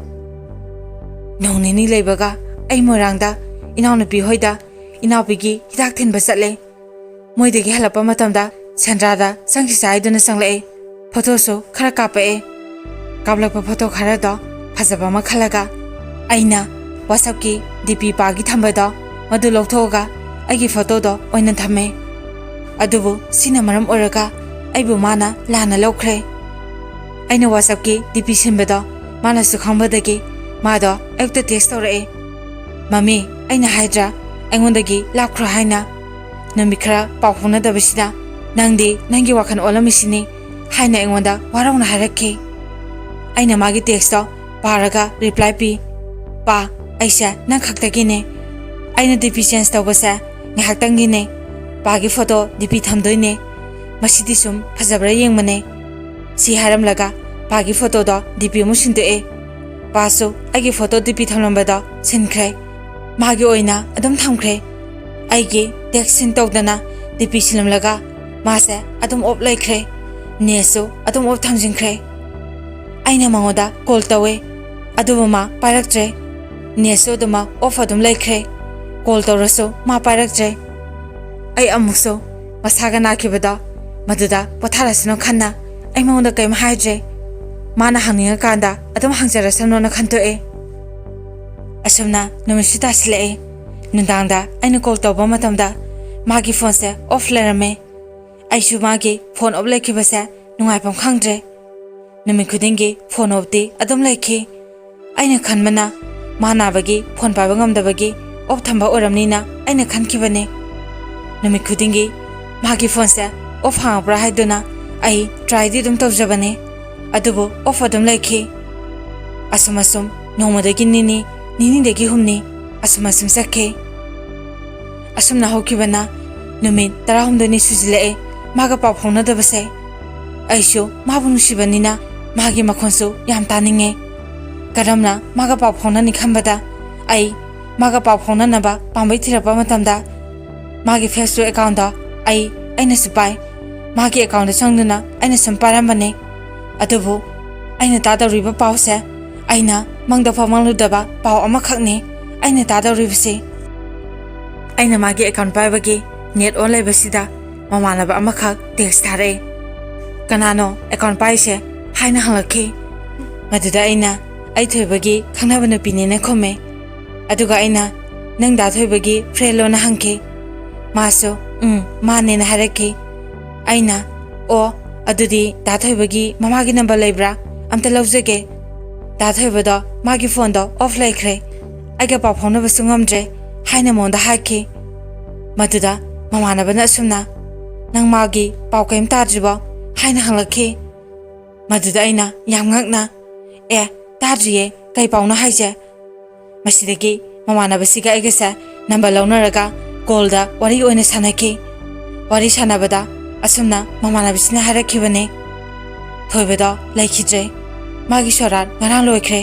ꯅꯣꯡ ꯅꯤꯅꯤ ꯂꯩꯕꯒ ꯑꯩ ꯃꯣꯏꯔꯥꯡꯗ ꯏꯅꯥꯎꯅꯨꯄꯤ ꯍꯣꯏꯗ ꯏꯅꯥꯎꯄꯤꯒꯤ ꯍꯤꯗꯥꯛ ꯊꯤꯟꯕ ꯆꯠꯂꯦ꯫ ꯃꯣꯏꯗꯒꯤ ꯍꯜꯂꯛꯄ ꯃꯇꯝꯗ ꯁꯦꯟꯗ꯭ꯔꯥꯗ ꯆꯪꯈꯤꯁꯦ ꯍꯥꯏꯗꯨꯅ ꯆꯪꯂꯛꯑꯦ꯫ ꯐꯣꯇꯣꯁꯨ ꯈꯔ ꯀꯥꯞꯄꯛꯑꯦ꯫ ꯀꯥꯞꯂꯛꯄ ꯐꯣꯇꯣ ꯈꯔꯗꯣ ꯐꯖꯕ ꯑꯃ ꯈꯜꯂꯒ ꯑꯩꯅ WhatsAppꯀꯤ DP ꯄꯥꯒꯤ ꯊꯝꯕꯗꯣ ꯃꯗꯨ ꯂꯧꯊꯣꯛꯑꯒ ꯑꯩꯒꯤ ꯐꯣꯇꯣꯗꯣ ꯑꯣꯏꯅ ꯊꯝꯃꯦ꯫ ꯑꯗꯨꯕꯨ ꯁꯤꯅ ꯃꯔꯝ ꯑꯣꯏꯔꯒ ꯑꯩꯕꯨ ꯃꯥꯅ ꯂꯥꯟꯅ ꯂꯧꯈ꯭ꯔꯦ꯫ ꯑꯩꯅ WhatsAppꯀꯤ DP ꯁꯤꯟꯕꯗꯣ ꯃꯥꯅꯁꯨ ꯈꯪꯕꯗꯒꯤ ꯃꯥꯗꯣ ꯑꯌꯨꯛꯇ ꯇꯦꯛꯁ ꯇꯧꯔꯛꯑꯦ꯫ "ꯃꯃꯤ, ꯑꯩꯅ ꯍꯥꯏꯗ꯭ꯔꯥ ꯑꯩꯉꯣꯟꯗꯒꯤ ꯂꯥꯞꯈ꯭ꯔꯣ ꯍꯥꯏꯅ? ꯅꯨꯃꯤꯠ ꯈꯔ ꯄꯥꯎ ꯐꯥꯎꯅꯗꯕꯁꯤꯗ ꯅꯪꯗꯤ ꯅꯪꯒꯤ ꯋꯥꯈꯜ ꯑꯣꯜꯂꯝꯃꯤꯁꯤꯅꯤ" ꯍꯥꯏꯅ ꯑꯩꯉꯣꯟꯗ ꯋꯥꯔꯧꯅ ꯍꯥꯏꯔꯛꯈꯤ꯫ ꯑꯩꯅ ꯃꯥꯒꯤ ꯇꯦꯛꯁꯇꯣ ꯄꯥꯔꯒ ꯔꯤꯄ꯭ꯂꯥꯏ ꯄꯤ, "ꯄꯥ, ꯑꯩꯁꯦ ꯅꯪ ꯈꯛꯇꯒꯤꯅꯦ꯫ ꯑꯩꯅ DP ꯆꯦꯟꯖ ꯇꯧꯕꯁꯦ ꯉꯥꯏꯍꯥꯛꯇꯪꯒꯤꯅꯦ꯫ ꯄꯥꯒꯤ ꯐꯣꯇꯣ DP ꯊꯝꯗꯣꯏꯅꯦ꯫ ꯃꯁꯤꯗꯤ ꯁꯨꯝ ꯐꯖꯕ꯭ꯔꯥ ꯌꯦꯡꯕꯅꯦ"꯫ ꯁꯤ ꯍꯥꯏꯔꯝꯂꯒ ꯄꯥꯒꯤ ꯐꯣꯇꯣꯗꯣ DP ꯑꯃꯨꯛ ꯁꯤꯟꯗꯣꯛꯑꯦ꯫ ꯄꯥꯁꯨ ꯑꯩꯒꯤ ꯐꯣꯇꯣ DP ꯊꯝꯂꯝꯕꯗꯣ ꯁꯤꯟꯈ꯭ꯔꯦ꯫ ꯃꯥꯒꯤ ꯑꯣꯏꯅ ꯑꯗꯨꯝ ꯊꯝꯈ꯭ꯔꯦ꯫ ꯑꯩꯒꯤ ꯇꯦꯛꯁ ꯁꯤꯟ ꯇꯧꯗꯅ DP ꯁꯤꯜꯂꯝꯂꯒ ꯃꯥꯁꯦ ꯑꯗꯨꯝ ꯑꯣꯐ ꯂꯩꯈ꯭ꯔꯦ꯫ ꯅꯦꯠꯁꯨ ꯑꯗꯨꯝ ꯑꯣꯐ ꯊꯝꯖꯤꯟꯈ꯭ꯔꯦ꯫ ꯑꯩꯅ ꯃꯉꯣꯟꯗ ꯀꯣꯜ ꯇꯧꯋꯦ, ꯑꯗꯨꯕꯨ ꯃꯥ ꯄꯥꯏꯔꯛꯇ꯭ꯔꯦ꯫ ꯅꯦꯠꯁꯨ ꯑꯗꯨꯃꯛ ꯑꯣꯐ ꯑꯗꯨꯝ ꯂꯩꯈ꯭ꯔꯦ꯫ ꯀꯣꯜ ꯇꯧꯔꯁꯨ ꯃꯥ ꯄꯥꯏꯔꯛꯇ꯭ꯔꯦ꯫ ꯑꯩ ꯑꯃꯨꯛꯁꯨ ꯃꯁꯥꯒ ꯅꯥꯈꯤꯕꯗꯣ, ꯃꯗꯨꯗ ꯄꯣꯊꯥꯔꯁꯅꯨ ꯈꯟꯅ ꯑꯩ ꯃꯉꯣꯟꯗ ꯀꯔꯤꯝ ꯍꯥꯏꯗ꯭ꯔꯦ꯫ ꯃꯥꯅ ꯍꯪꯅꯤꯡꯉꯀꯥꯟꯗ ꯑꯗꯨꯝ ꯍꯪꯖꯔꯁꯅꯨꯅ ꯈꯟꯇꯣꯛꯑꯦ꯫ ꯑꯁꯨꯝꯅ ꯅꯨꯃꯤꯠꯁꯨ ꯇꯥꯁꯤꯜꯂꯛꯑꯦ꯫ ꯅꯨꯡꯗꯥꯡꯗ ꯑꯩꯅ ꯀꯣꯜ ꯇꯧꯕ ꯃꯇꯝꯗ ꯃꯥꯒꯤ ꯐꯣꯟꯁꯦ ꯑꯣꯐ ꯂꯩꯔꯝꯃꯦ꯫ ꯑꯩꯁꯨ ꯃꯥꯒꯤ ꯐꯣꯟ ꯑꯣꯐ ꯂꯩꯈꯤꯕꯁꯦ ꯅꯨꯡꯉꯥꯏꯐꯝ ꯈꯪꯗ꯭ꯔꯦ꯫ ꯅꯨꯃꯤꯠ ꯈꯨꯗꯤꯡꯒꯤ ꯐꯣꯟ ꯑꯣꯐꯇꯤ ꯑꯗꯨꯝ ꯂꯩꯈꯤ꯫ ꯑꯩꯅ ꯈꯟꯕꯅ ꯃꯥ ꯅꯥꯕꯒꯤ ꯐꯣꯟ ꯄꯥꯏꯕ ꯉꯝꯗꯕꯒꯤ ꯑꯣꯐ ꯊꯝꯕ ꯑꯣꯏꯔꯝꯅꯤꯅ ꯑꯩꯅ ꯈꯟꯈꯤꯕꯅꯤ꯫ ꯅꯨꯃꯤꯠ ꯈꯨꯗꯤꯡꯒꯤ ꯃꯥꯒꯤ ꯐꯣꯟꯁꯦ ꯑꯣꯐ ꯍꯥꯡꯉꯛꯄ꯭ꯔꯥ ꯍꯥꯏꯗꯨꯅ ꯑꯩ ꯇ꯭ꯔꯥꯏꯗꯤ ꯑꯗꯨꯝ ꯇꯧꯖꯕꯅꯤ, ꯑꯗꯨꯕꯨ ꯑꯣꯐ ꯑꯗꯨꯝ ꯂꯩꯈꯤ꯫ ꯑꯁꯨꯝ ꯑꯁꯨꯝ ꯅꯣꯡꯃꯗꯒꯤ ꯅꯤꯅꯤ, ꯅꯤꯅꯤꯗꯒꯤ ꯍꯨꯝꯅꯤ, ꯑꯁꯨꯝ ꯑꯁꯨꯝ ꯆꯠꯈꯤ꯫ ꯑꯁꯨꯝꯅ ꯍꯧꯈꯤꯕꯅ ꯅꯨꯃꯤꯠ ꯇꯔꯥꯍꯨꯝꯗꯣꯏꯅꯤ ꯁꯨꯖꯤꯜꯂꯛꯑꯦ ꯃꯥꯒ ꯄꯥꯎ ꯐꯥꯎꯅꯗꯕꯁꯦ꯫ ꯑꯩꯁꯨ ꯃꯥꯕꯨ ꯅꯨꯡꯁꯤꯕꯅꯤꯅ ꯃꯥꯒꯤ ꯃꯈꯣꯟꯁꯨ ꯌꯥꯝ ꯇꯥꯅꯤꯡꯉꯦ꯫ ꯀꯔꯝꯅ ꯃꯥꯒ ꯄꯥꯎ ꯐꯥꯎꯅꯅꯤ ꯈꯟꯕꯗ ꯑꯩ ꯃꯥꯒ ꯄꯥꯎ ꯐꯥꯎꯅꯅꯕ ꯄꯥꯝꯕꯩ ꯊꯤꯔꯛꯄ ꯃꯇꯝꯗ ꯃꯥꯒꯤ Facebook ꯑꯦꯀꯥꯎꯟꯗꯣ ꯑꯩ, ꯑꯩꯅꯁꯨ ꯄꯥꯏ꯫ ꯃꯥꯒꯤ ꯑꯦꯀꯥꯎꯟꯗ ꯆꯪꯗꯨꯅ ꯑꯩꯅ ꯁꯨꯝ ꯄꯥꯏꯔꯝꯕꯅꯦ꯫ ꯑꯗꯨꯕꯨ ꯑꯩꯅ ꯇꯥꯗꯧꯔꯤꯕ ꯄꯥꯎꯁꯦ, ꯑꯩꯅ ꯃꯪꯗ ꯐꯥꯎ ꯃꯪꯂꯨꯗꯕ ꯄꯥꯎ ꯑꯃꯈꯛꯅꯤ ꯑꯩꯅ ꯇꯥꯗꯧꯔꯤꯕꯁꯤ꯫ ꯑꯩꯅ ꯃꯥꯒꯤ ꯑꯦꯀꯥꯎꯟ ꯄꯥꯏꯕꯒꯤ ꯅꯦꯠ ꯑꯣꯟ ꯂꯩꯕꯁꯤꯗ ꯃꯃꯥꯟꯅꯕ ꯑꯃꯈꯛ ꯇꯦꯛꯁ ꯊꯥꯔꯛꯑꯦ꯫ "ꯀꯅꯥꯅꯣ ꯑꯦꯀꯥꯎꯟ ꯄꯥꯏꯔꯤꯁꯦ?" ꯍꯥꯏꯅ ꯍꯪꯂꯛꯈꯤ꯫ ꯃꯗꯨꯗ ꯑꯩꯅ, "ꯑꯩ ꯊꯣꯏꯕꯒꯤ ꯈꯪꯅꯕ ꯅꯨꯄꯤꯅꯦꯅ" ꯈꯨꯝꯃꯦ꯫ ꯑꯗꯨꯒ ꯑꯩꯅ, "ꯅꯪ ꯗꯥ ꯊꯣꯏꯕꯒꯤ ꯐ꯭ꯔꯦꯟꯂꯣꯅ?" ꯍꯪꯈꯤ꯫ ꯃꯥꯁꯨ, "ꯎꯝ, ꯃꯥꯅꯦꯅ" ꯍꯥꯏꯔꯛꯈꯤ꯫ ꯑꯩꯅ, "ꯑꯣ, ꯑꯗꯨꯗꯤ ꯗꯥ ꯊꯣꯏꯕꯒꯤ ꯃꯃꯥꯒꯤ ꯅꯝꯕꯔ ꯂꯩꯕ꯭ꯔꯥ? ꯑꯝꯇ ꯂꯧꯖꯒꯦ꯫ ꯗꯥ ꯊꯣꯏꯕꯗꯣ ꯃꯥꯒꯤ ꯐꯣꯟꯗꯣ ꯑꯣꯐ ꯂꯩꯈ꯭ꯔꯦ꯫ ꯑꯩꯒ ꯄꯥꯎ ꯐꯥꯎꯅꯕꯁꯨ ꯉꯝꯗ꯭ꯔꯦ" ꯍꯥꯏꯅ ꯃꯉꯣꯟꯗ ꯍꯥꯏꯈꯤ꯫ ꯃꯗꯨꯗ ꯃꯃꯥꯟꯅꯕꯅ ꯑꯁꯨꯝꯅ, "ꯅꯪ ꯃꯥꯒꯤ ꯄꯥꯎ ꯀꯔꯤꯝ ꯇꯥꯗ꯭ꯔꯤꯕꯣ?" ꯍꯥꯏꯅ ꯍꯪꯂꯛꯈꯤ꯫ ꯃꯗꯨꯗ ꯑꯩꯅ ꯌꯥꯝ ꯉꯛꯅ, "ꯑꯦ, ꯇꯥꯗ꯭ꯔꯤꯌꯦ, ꯀꯩ ꯄꯥꯎꯅꯣ ꯍꯥꯏꯁꯦ?" ꯃꯁꯤꯗꯒꯤ ꯃꯃꯥꯟꯅꯕꯁꯤꯒ ꯑꯩꯒꯁꯦ ꯅꯝꯕꯔ ꯂꯧꯅꯔꯒ ꯀꯣꯜꯗ ꯋꯥꯔꯤ ꯑꯣꯏꯅ ꯁꯥꯟꯅꯈꯤ꯫ ꯋꯥꯔꯤ ꯁꯥꯟꯅꯕꯗ ꯑꯁꯨꯝꯅ ꯃꯃꯥꯟꯅꯕꯁꯤꯅ ꯍꯥꯏꯔꯛꯈꯤꯕꯅꯤ, "ꯊꯣꯏꯕꯗꯣ ꯂꯩꯈꯤꯗ꯭ꯔꯦ꯫ ꯃꯥꯒꯤ ꯁꯣꯔꯥꯠ ꯉꯔꯥꯡ ꯂꯣꯏꯈ꯭ꯔꯦ꯫"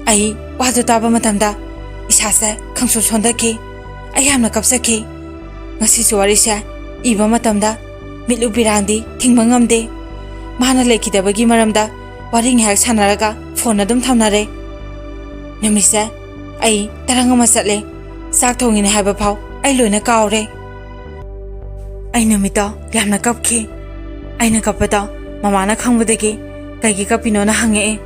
ꯑꯩ ꯋꯥꯗꯨ ꯇꯥꯕ ꯃꯇꯝꯗ ꯏꯁꯥꯁꯦ ꯈꯪꯁꯣꯟ ꯁꯣꯟꯊꯈꯤ꯫ ꯑꯩ ꯌꯥꯝꯅ ꯀꯞꯆꯈꯤ꯫ ꯉꯁꯤꯁꯨ ꯋꯥꯔꯤꯁꯦ ꯏꯕ ꯃꯇꯝꯗ ꯃꯤꯠꯂꯨ ꯄꯤꯔꯥꯡꯗꯤ ꯊꯤꯡꯕ ꯉꯝꯗꯦ꯫ ꯃꯥꯅ ꯂꯩꯈꯤꯗꯕꯒꯤ ꯃꯔꯝꯗ ꯋꯥꯔꯤ ꯉꯥꯏꯍꯥꯛ ꯁꯥꯟꯅꯔꯒ ꯐꯣꯟ ꯑꯗꯨꯝ ꯊꯝꯅꯔꯦ꯫ ꯅꯨꯃꯤꯠꯁꯦ ꯑꯩ ꯇꯔꯪ ꯑꯃ ꯆꯠꯂꯦ꯫ ꯆꯥꯛ ꯊꯣꯡꯉꯤꯅꯦ ꯍꯥꯏꯕ ꯐꯥꯎ ꯑꯩ ꯂꯣꯏꯅ ꯀꯥꯎꯔꯦ꯫ ꯑꯩ ꯅꯨꯃꯤꯠꯇꯣ ꯌꯥꯝꯅ ꯀꯞꯈꯤ꯫ ꯑꯩꯅ ꯀꯞꯄꯗꯣ ꯃꯃꯥꯅ ꯈꯪꯕꯗꯒꯤ ꯀꯩꯒꯤ ꯀꯞꯄꯤꯅꯣꯅ ꯍꯪꯉꯛꯑꯦ꯫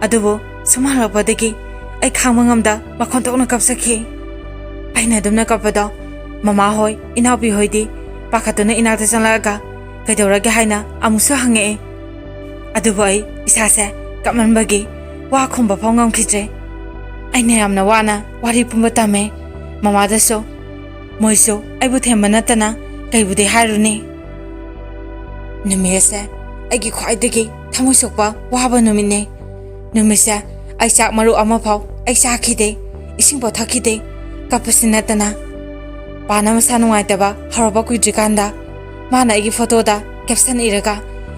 ꯑꯗꯨꯕꯨ ꯁꯨꯝ ꯍꯪꯂꯛꯄꯗꯒꯤ ꯑꯩ ꯈꯥꯡꯕ ꯉꯝꯗ ꯃꯈꯣꯟ ꯊꯣꯛꯅ ꯀꯞꯆꯈꯤ꯫ ꯑꯩꯅ ꯑꯗꯨꯝꯅ ꯀꯞꯄꯗꯣ ꯃꯃꯥ ꯍꯣꯏ, ꯏꯅꯥꯎꯄꯤ ꯍꯣꯏꯗꯤ ꯄꯥꯈꯠꯇꯨꯅ ꯏꯅꯥꯛꯇ ꯆꯪꯂꯛꯑꯒ ꯀꯩꯗꯧꯔꯒꯦ ꯍꯥꯏꯅ ꯑꯃꯨꯛꯁꯨ ꯍꯪꯉꯛꯑꯦ꯫ ꯑꯗꯨꯕꯨ ꯑꯩ ꯏꯁꯥꯁꯦ ꯀꯞꯃꯟꯕꯒꯤ ꯋꯥ ꯈꯨꯝꯕ ꯐꯥꯎ ꯉꯝꯈꯤꯗ꯭ꯔꯦ꯫ ꯑꯩꯅ ꯌꯥꯝꯅ ꯋꯥꯅ ꯋꯥꯔꯤ ꯄꯨꯝꯕ ꯇꯝꯃꯦ ꯃꯃꯥꯗꯁꯨ꯫ ꯃꯣꯏꯁꯨ ꯑꯩꯕꯨ ꯊꯦꯝꯕ ꯅꯠꯇꯅ ꯀꯩꯕꯨꯗꯤ ꯍꯥꯏꯔꯨꯅꯤ꯫ ꯅꯨꯃꯤꯠ ꯑꯁꯦ ꯑꯩꯒꯤ ꯈ꯭ꯋꯥꯏꯗꯒꯤ ꯊꯃꯣꯏ ꯁꯣꯛꯄ ꯋꯥꯕ ꯅꯨꯃꯤꯠꯅꯤ꯫ ꯅꯨꯃꯤꯠꯁꯦ ꯑꯩ ꯆꯥꯛ ꯃꯔꯨ ꯑꯃꯐꯥꯎ ꯑꯩ ꯆꯥꯈꯤꯗꯦ, ꯏꯁꯤꯡꯐꯥꯎ ꯊꯛꯈꯤꯗꯦ꯫ ꯀꯞꯄꯁꯤ ꯅꯠꯇꯅ꯫ ꯄꯥꯅ ꯃꯁꯥ ꯅꯨꯡꯉꯥꯏꯇꯕ ꯍꯧꯔꯛꯄ ꯀꯨꯏꯗ꯭ꯔꯤꯀꯥꯟꯗ ꯃꯥꯅ ꯑꯩꯒꯤ ꯐꯣꯇꯣꯗ ꯀꯦꯞꯁꯟ ꯏꯔꯒ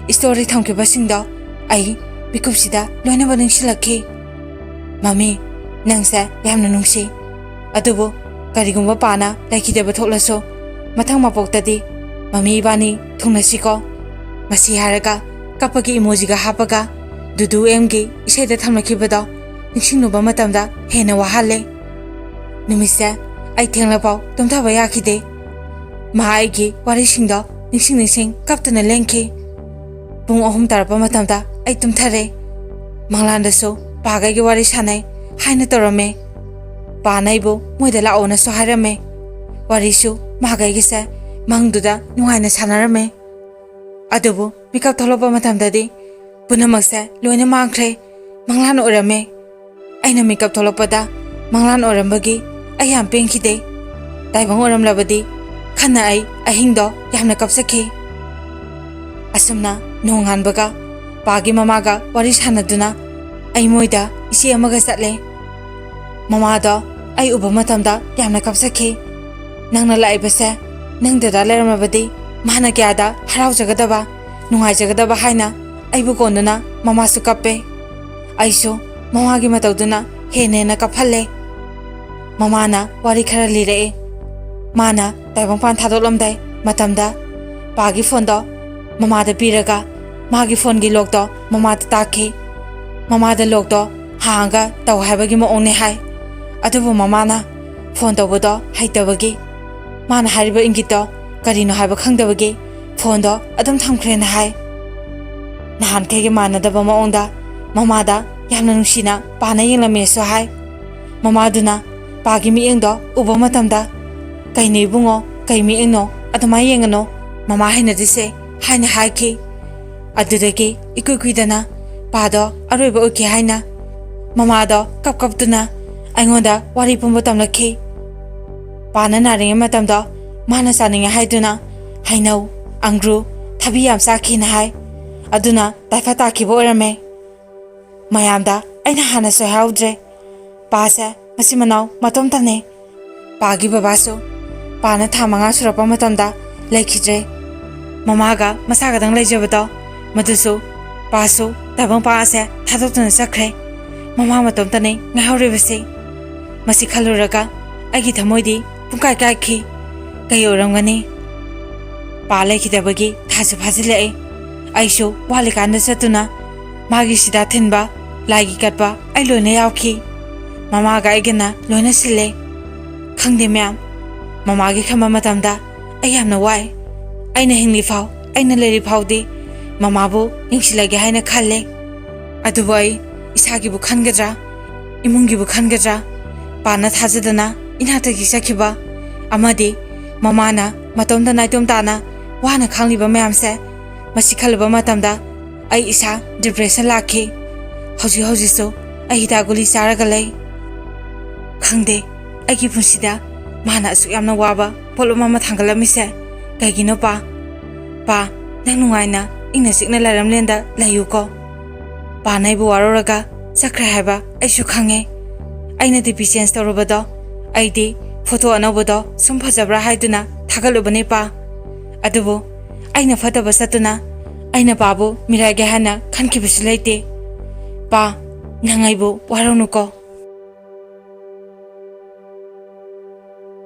ꯏꯁꯇꯣꯔꯤ ꯊꯝꯈꯤꯕꯁꯤꯡꯗꯣ ꯑꯩ ꯃꯤꯀꯨꯞꯁꯤꯗ ꯂꯣꯏꯅꯃꯛ ꯅꯤꯡꯁꯤꯡꯂꯛꯈꯤ꯫ "ꯃꯃꯤ, ꯅꯪꯁꯦ ꯌꯥꯝꯅ ꯅꯨꯡꯁꯤ꯫ ꯑꯗꯨꯕꯨ ꯀꯔꯤꯒꯨꯝꯕ ꯄꯥꯅ ꯂꯩꯈꯤꯗꯕ ꯊꯣꯛꯂꯁꯨ, ꯃꯊꯪ ꯃꯄꯣꯛꯇꯗꯤ ꯃꯃꯤ ꯏꯕꯥꯅꯤ ꯊꯨꯡꯅꯁꯤꯀꯣ"꯫ ꯃꯁꯤ ꯍꯥꯏꯔꯒ ꯀꯞꯄꯒꯤ ꯏꯃꯣꯖꯤꯒ ꯍꯥꯞꯄꯒ ꯗꯨꯗꯨ ꯑꯦꯝꯒꯤ ꯏꯁꯩꯗ ꯊꯝꯂꯛꯈꯤꯕꯗꯣ ꯅꯤꯡꯁꯤꯡꯂꯨꯕ ꯃꯇꯝꯗ ꯍꯦꯟꯅ ꯋꯥꯍꯜꯂꯦ꯫ ꯅꯨꯃꯤꯠꯁꯦ ꯑꯩ ꯊꯦꯡꯂꯐꯥꯎ ꯇꯨꯝꯊꯕ ꯌꯥꯈꯤꯗꯦ꯫ ꯃꯍꯥꯛ ꯑꯩꯒꯤ ꯋꯥꯔꯤꯁꯤꯡꯗꯣ ꯅꯤꯡꯁꯤꯡ ꯅꯤꯡꯁꯤꯡ ꯀꯞꯇꯨꯅ ꯂꯦꯟꯈꯤ꯫ ꯄꯨꯡ ꯑꯍꯨꯝ ꯇꯥꯔꯛꯄ ꯃꯇꯝꯗ ꯑꯩ ꯇꯨꯝꯊꯔꯦ꯫ ꯃꯪꯂꯥꯟꯗꯁꯨ ꯄꯥꯒ ꯑꯩꯒꯤ ꯋꯥꯔꯤ ꯁꯥꯟꯅꯩ ꯍꯥꯏꯅ ꯇꯧꯔꯝꯃꯦ꯫ ꯄꯥꯅ ꯑꯩꯕꯨ ꯃꯣꯏꯗ ꯂꯥꯛꯑꯣꯅꯁꯨ ꯍꯥꯏꯔꯝꯃꯦ꯫ ꯋꯥꯔꯤꯁꯨ ꯃꯥꯒ ꯑꯩꯒꯁꯦ ꯃꯪꯗꯨꯗ ꯅꯨꯡꯉꯥꯏꯅ ꯁꯥꯟꯅꯔꯝꯃꯦ꯫ ꯑꯗꯨꯕꯨ ꯃꯤꯀꯞ ꯊꯣꯛꯂꯛꯄ ꯃꯇꯝꯗꯗꯤ ꯄꯨꯝꯅꯃꯛꯁꯦ ꯂꯣꯏꯅ ꯃꯥꯡꯈ꯭ꯔꯦ꯫ ꯃꯪꯂꯥꯟ ꯑꯣꯏꯔꯝꯃꯦ꯫ ꯑꯩꯅ ꯃꯤꯀꯞ ꯊꯣꯛꯂꯛꯄꯗ ꯃꯪꯂꯥꯟ ꯑꯣꯏꯔꯝꯕꯒꯤ ꯑꯩ ꯌꯥꯝ ꯄꯦꯟꯈꯤꯗꯦ꯫ ꯇꯥꯏꯕꯪ ꯑꯣꯏꯔꯝꯂꯕꯗꯤ ꯈꯟꯅ ꯑꯩ ꯑꯍꯤꯡꯗꯣ ꯌꯥꯝꯅ ꯀꯞꯆꯈꯤ꯫ ꯑꯁꯨꯝꯅ ꯅꯣꯡꯉꯥꯟꯕꯒ ꯄꯥꯒꯤ ꯃꯃꯥꯒ ꯋꯥꯔꯤ ꯁꯥꯟꯅꯗꯨꯅ ꯑꯩ ꯃꯣꯏꯗ ꯏꯆꯦ ꯑꯃꯒ ꯆꯠꯂꯦ꯫ ꯃꯃꯥꯗꯣ ꯑꯩ ꯎꯕ ꯃꯇꯝꯗ ꯌꯥꯝꯅ ꯀꯞꯆꯈꯤ꯫ "ꯅꯪꯅ ꯂꯥꯛꯏꯕꯁꯦ ꯅꯪ ꯗꯗꯥ ꯂꯩꯔꯝꯂꯕꯗꯤ ꯃꯥꯅ ꯀꯌꯥꯗ ꯍꯔꯥꯎꯖꯒꯗꯕ, ꯅꯨꯡꯉꯥꯏꯖꯒꯗꯕ" ꯍꯥꯏꯅ ꯑꯩꯕꯨ ꯀꯣꯟꯗꯨꯅ ꯃꯃꯥꯁꯨ ꯀꯞꯄꯦ꯫ ꯑꯩꯁꯨ ꯃꯃꯥꯒꯤ ꯃꯇꯧꯗꯨꯅ ꯍꯦꯟꯅ ꯍꯦꯟꯅ ꯀꯞꯍꯜꯂꯦ꯫ ꯃꯃꯥꯅ ꯋꯥꯔꯤ ꯈꯔ ꯂꯤꯔꯛꯑꯦ꯫ ꯃꯥꯅ ꯇꯥꯏꯕꯪꯄꯥꯟ ꯊꯥꯗꯣꯛꯂꯝꯗꯥꯏ ꯃꯇꯝꯗ ꯄꯥꯒꯤ ꯐꯣꯟꯗꯣ ꯃꯃꯥꯗ ꯄꯤꯔꯒ ꯃꯥꯒꯤ ꯐꯣꯟꯒꯤ ꯂꯣꯛꯇꯣ ꯃꯃꯥꯗ ꯇꯥꯛꯈꯤ꯫ ꯃꯃꯥꯗ ꯂꯣꯛꯇꯣ ꯍꯥꯡꯉꯒ ꯇꯧ ꯍꯥꯏꯕꯒꯤ ꯃꯑꯣꯡꯅꯦ ꯍꯥꯏ꯫ ꯑꯗꯨꯕꯨ ꯃꯃꯥꯅ ꯐꯣꯟ ꯇꯧꯕꯗꯣ ꯍꯩꯇꯕꯒꯤ ꯃꯥꯅ ꯍꯥꯏꯔꯤꯕ ꯏꯪꯒꯤꯠꯇꯣ ꯀꯔꯤꯅꯣ ꯍꯥꯏꯕ ꯈꯪꯗꯕꯒꯤ ꯐꯣꯟꯗꯣ ꯑꯗꯨꯝ ꯊꯝꯈ꯭ꯔꯦꯅ ꯍꯥꯏ꯫ ꯅꯍꯥꯟꯈꯩꯒ ꯃꯥꯟꯅꯗꯕ ꯃꯑꯣꯡꯗ ꯃꯃꯥꯗ ꯌꯥꯝꯅ ꯅꯨꯡꯁꯤꯅ ꯄꯥꯅ ꯌꯦꯡꯂꯝꯃꯦꯁꯨ ꯍꯥꯏ꯫ ꯃꯃꯥꯗꯨꯅ ꯄꯥꯒꯤ ꯃꯤꯠꯌꯦꯡꯗꯣ ꯎꯕ ꯃꯇꯝꯗ, "ꯀꯩꯅꯣ ꯏꯕꯨꯡꯉꯣ, ꯀꯩ ꯃꯤꯠꯌꯦꯡꯅꯣ? ꯑꯗꯨꯃꯥꯏꯅ ꯌꯦꯡꯒꯅꯣ, ꯃꯃꯥ ꯍꯩꯅꯗ꯭ꯔꯤꯁꯦ," ꯍꯥꯏꯅ ꯍꯥꯏꯈꯤ꯫ ꯑꯗꯨꯗꯒꯤ ꯏꯀꯨꯏ ꯀꯨꯏꯗꯅ ꯄꯥꯗꯣ ꯑꯔꯣꯏꯕ ꯎꯠꯀꯦ ꯍꯥꯏꯅ ꯃꯃꯥꯗꯣ ꯀꯞ ꯀꯞꯇꯨꯅ ꯑꯩꯉꯣꯟꯗ ꯋꯥꯔꯤ ꯄꯨꯝꯕ ꯇꯝꯂꯛꯈꯤ꯫ ꯄꯥꯅ ꯅꯥꯔꯤꯉꯩ ꯃꯇꯝꯗꯣ ꯃꯥꯅ ꯆꯥꯅꯤꯡꯉꯦ ꯍꯥꯏꯗꯨꯅ ꯍꯩꯅꯧ, ꯑꯪꯒ꯭ꯔꯨ, ꯊꯕꯤ ꯌꯥꯝ ꯆꯥꯈꯤꯅ ꯍꯥꯏ꯫ ꯑꯗꯨꯅ ꯇꯥꯏꯐ ꯇꯥꯈꯤꯕ ꯑꯣꯏꯔꯝꯃꯦ꯫ ꯃꯌꯥꯝꯗ ꯑꯩꯅ ꯍꯥꯟꯅ ꯁꯣꯏꯍꯧꯗ꯭ꯔꯦ꯫ ꯄꯥꯁꯦ ꯃꯆꯤꯟ ꯃꯅꯥꯎ ꯃꯇꯣꯝꯇꯅꯦ꯫ ꯄꯥꯒꯤ ꯕꯕꯥꯁꯨ ꯄꯥꯅ ꯊꯥ ꯃꯉꯥ ꯁꯨꯔꯛꯄ ꯃꯇꯝꯗ ꯂꯩꯈꯤꯗ꯭ꯔꯦ꯫ ꯃꯃꯥꯒ ꯃꯁꯥꯒꯗꯪ ꯂꯩꯖꯕꯗꯣ, ꯃꯗꯨꯁꯨ ꯄꯥꯁꯨ ꯇꯥꯏꯕꯪ ꯄꯥ ꯑꯁꯦ ꯊꯥꯗꯣꯛꯇꯨꯅ ꯆꯠꯈ꯭ꯔꯦ꯫ ꯃꯃꯥ ꯃꯇꯣꯝꯇꯅꯦ ꯉꯥꯏꯍꯧꯔꯤꯕꯁꯦ꯫ ꯃꯁꯤ ꯈꯜꯂꯨꯔꯒ ꯑꯩꯒꯤ ꯊꯃꯣꯏꯗꯤ ꯄꯨꯡꯀꯥꯏ ꯀꯥꯏꯈꯤ꯫ ꯀꯩ ꯑꯣꯏꯔꯝꯒꯅꯤ? ꯄꯥ ꯂꯩꯈꯤꯗꯕꯒꯤ ꯊꯥꯁꯨ ꯐꯥꯖꯤꯜꯂꯛꯑꯦ꯫ ꯑꯩꯁꯨ ꯋꯥꯠꯂꯤꯀꯥꯟꯗ ꯆꯠꯇꯨꯅ ꯃꯥꯒꯤ ꯁꯤꯗꯥ ꯊꯤꯟꯕ, ꯂꯥꯏꯒꯤ ꯀꯠꯄ ꯑꯩ ꯂꯣꯏꯅ ꯌꯥꯎꯈꯤ꯫ ꯃꯃꯥꯒ ꯑꯩꯒꯅ ꯂꯣꯏꯅ ꯁꯤꯜꯂꯦ꯫ ꯈꯪꯗꯦ ꯃꯌꯥꯝ, ꯃꯃꯥꯒꯤ ꯈꯟꯕ ꯃꯇꯝꯗ ꯑꯩ ꯌꯥꯝꯅ ꯋꯥꯏ꯫ ꯑꯩꯅ ꯍꯤꯡꯂꯤ ꯐꯥꯎ, ꯑꯩꯅ ꯂꯩꯔꯤ ꯐꯥꯎꯗꯤ ꯃꯃꯥꯕꯨ ꯌꯦꯡꯁꯤꯜꯂꯒꯦ ꯍꯥꯏꯅ ꯈꯜꯂꯦ꯫ ꯑꯗꯨꯕꯨ ꯑꯩ ꯏꯁꯥꯒꯤꯕꯨ ꯈꯟꯒꯗ꯭ꯔꯥ, ꯏꯃꯨꯡꯒꯤꯕꯨ ꯈꯟꯒꯗ꯭ꯔꯥ? ꯄꯥꯅ ꯊꯥꯖꯗꯅ ꯏꯅꯥꯛꯇꯒꯤ ꯆꯠꯈꯤꯕ ꯑꯃꯗꯤ ꯃꯃꯥꯅ ꯃꯇꯣꯝꯇ ꯅꯥꯏꯇꯣꯝ ꯇꯥꯅ ꯋꯥꯅ ꯈꯥꯡꯂꯤꯕ ꯃꯌꯥꯝꯁꯦ, ꯃꯁꯤ ꯈꯜꯂꯨꯕ ꯃꯇꯝꯗ ꯑꯩ ꯏꯁꯥ ꯗꯤꯄ꯭ꯔꯦꯁꯟ ꯂꯥꯛꯈꯤ꯫ ꯍꯧꯖꯤꯛ ꯍꯧꯖꯤꯛꯁꯨ ꯑꯩ ꯍꯤꯗꯥꯛ ꯒꯨꯂꯤ ꯆꯥꯔꯒ ꯂꯩ꯫ ꯈꯪꯗꯦ, ꯑꯩꯒꯤ ꯄꯨꯟꯁꯤꯗ ꯃꯥꯅ ꯑꯁꯨꯛ ꯌꯥꯝꯅ ꯋꯥꯕ ꯄꯣꯠꯂꯨꯝ ꯑꯃ ꯊꯥꯡꯒꯠꯂꯝꯃꯤꯁꯦ ꯀꯩꯒꯤꯅꯣ ꯄꯥ? ꯄꯥ, ꯅꯪ ꯅꯨꯡꯉꯥꯏꯅ ꯏꯪꯅ ꯆꯤꯛꯅ ꯂꯩꯔꯝꯂꯦꯟꯗ ꯂꯩꯌꯨꯀꯣ꯫ ꯄꯥꯅ ꯑꯩꯕꯨ ꯋꯥꯔꯧꯔꯒ ꯆꯠꯈ꯭ꯔꯦ ꯍꯥꯏꯕ ꯑꯩꯁꯨ ꯈꯪꯉꯦ꯫ ꯑꯩꯅ ꯗꯤ ꯄꯤ ꯆꯦꯟꯖ ꯇꯧꯔꯨꯕꯗꯣ, ꯑꯩꯗꯤ ꯐꯣꯇꯣ ꯑꯅꯧꯕꯗꯣ ꯁꯨꯝ ꯐꯖꯕ꯭ꯔꯥ ꯍꯥꯏꯗꯨꯅ ꯊꯥꯒꯠꯂꯨꯕꯅꯦ ꯄꯥ꯫ ꯑꯗꯨꯕꯨ ꯑꯩꯅ ꯐꯠꯇꯕ ꯆꯠꯇꯨꯅ ꯑꯩꯅ ꯄꯥꯕꯨ ꯃꯤꯔꯥꯏꯒꯦ ꯍꯥꯏꯅ ꯈꯟꯈꯤꯕꯁꯨ ꯂꯩꯇꯦ꯫ ꯄꯥ, ꯅꯪ ꯑꯩꯕꯨ ꯋꯥꯔꯧꯅꯨꯀꯣ꯫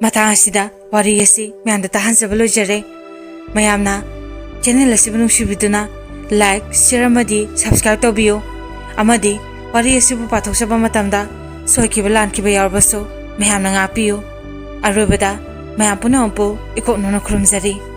ꯃꯇꯥꯡ ꯑꯁꯤꯗ ꯋꯥꯔꯤ ꯑꯁꯤ ꯃꯌꯥꯝꯗ ꯇꯥꯍꯟꯖꯕ ꯂꯣꯏꯖꯔꯦ꯫ ꯃꯌꯥꯝꯅ ꯆꯦꯅꯦꯜ ꯑꯁꯤꯕꯨ ꯅꯨꯡꯁꯤꯕꯤꯗꯨꯅ ꯂꯥꯏꯛ, ꯁꯤꯌꯔ ꯑꯃꯗꯤ ꯁꯕꯁꯀ꯭ꯔꯥꯏꯕ ꯇꯧꯕꯤꯌꯨ꯫ ꯑꯃꯗꯤ ꯋꯥꯔꯤ ꯑꯁꯤꯕꯨ ꯄꯥꯊꯣꯛꯆꯕ ꯃꯇꯝꯗ ꯁꯣꯏꯈꯤꯕ ꯂꯥꯟꯈꯤꯕ ꯌꯥꯎꯔꯕꯁꯨ ꯃꯌꯥꯝꯅ ꯉꯥꯛꯄꯤꯌꯨ꯫ ꯑꯔꯣꯏꯕꯗ ꯃꯌꯥꯝ ꯄꯨꯝꯅꯃꯛꯄꯨ ꯏꯀꯣꯛꯅꯅ ꯈꯨꯔꯨꯝꯖꯔꯤ꯫